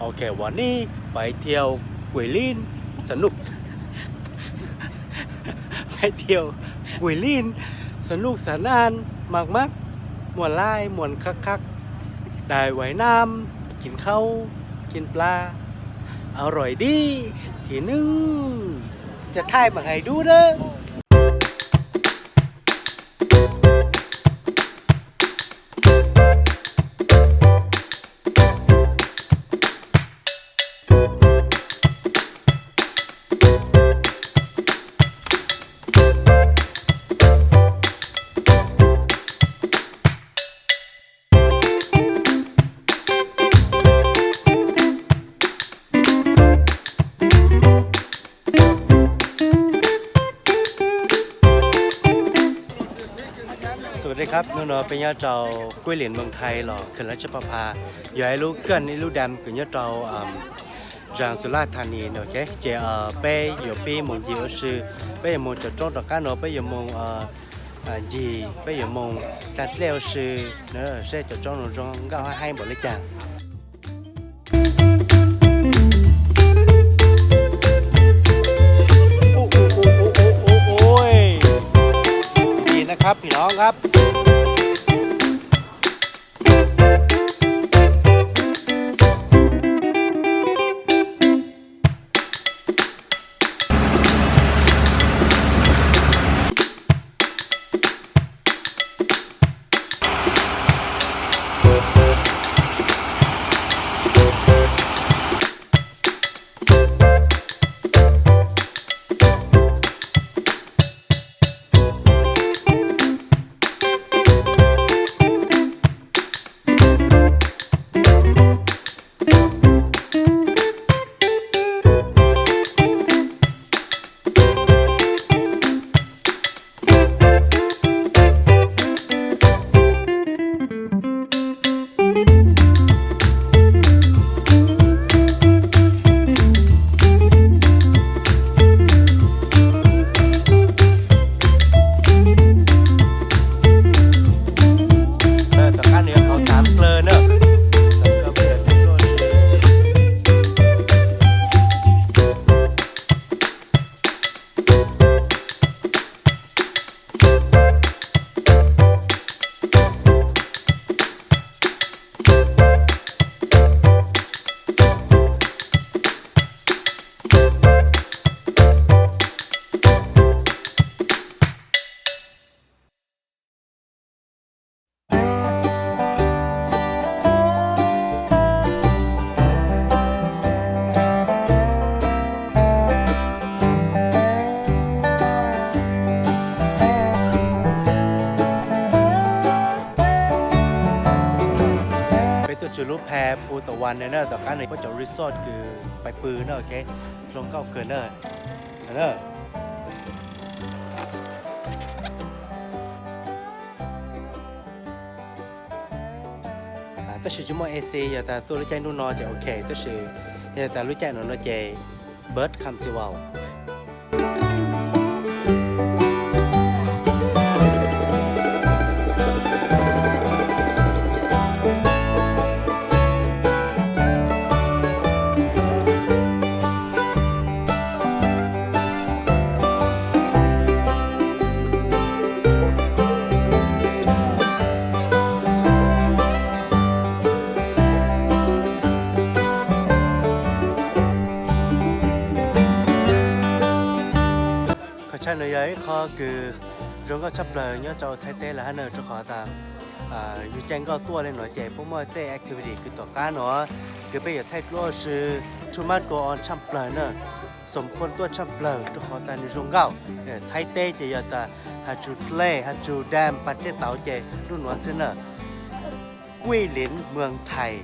Ok,วันนี้ไปเที่ยว Guilin สนุก ไปเที่ยว Guilin สนุกสนาน มากๆ ม่วนหลาย ม่วนคักๆ ได้ว่ายน้ำ กินข้าว กินปลา อร่อยดี ที่หนึ่ง จะถ่ายมาให้ดูเด้อ สวัสดีครับ hnub no peb nyob rau Guilin, Moos Thais los Kheem Laj Tsab Pha Pha, yog ib lub kheem, ib lub dam kws nyob rau Zag Xus Laj Thas Nis no. Ces peb yuav pib moog ncig ua si, peb yuav moog cov roob rov qab no, peb yuav moog ncig, peb yuav moog dlaab dlej ua si, seb cov roob no zoo nkauj hab haib npaum le caag. ดีนะครับพี่น้องครับ Tom qab nws yog qhov xav plawg na. Peb tuaj txug lub pha Phu Tau Wan no na, tom qab nws puab cov resort kws pais pw na, ok, zoo nkauj kawg na. Tab sis tsis muaj A C, yog tas tuaj lub caij ntuj no ces ok, tab sis yog tas lub caij no no ces bớt kham xi vau. Qhov chaw no yog ib qho kws zoo nkauj tshaj plawg nyob rau Thaib teb lawm hab na, rau qhov tas yug caij nkauj tuaj le no ces puab muaj tej activity kws tom qab no kws peb yuav thaij dluab si, too much go on tshaj plawg na, xoom khuam tuaj tshaj plawg rau qhov tas nws zoo nkauj. Thaib teb ces yog tas has tsug dlej, has tsug dam, pas dlej tauv ces lub nuav xwb na. Guilin, Moos Thais.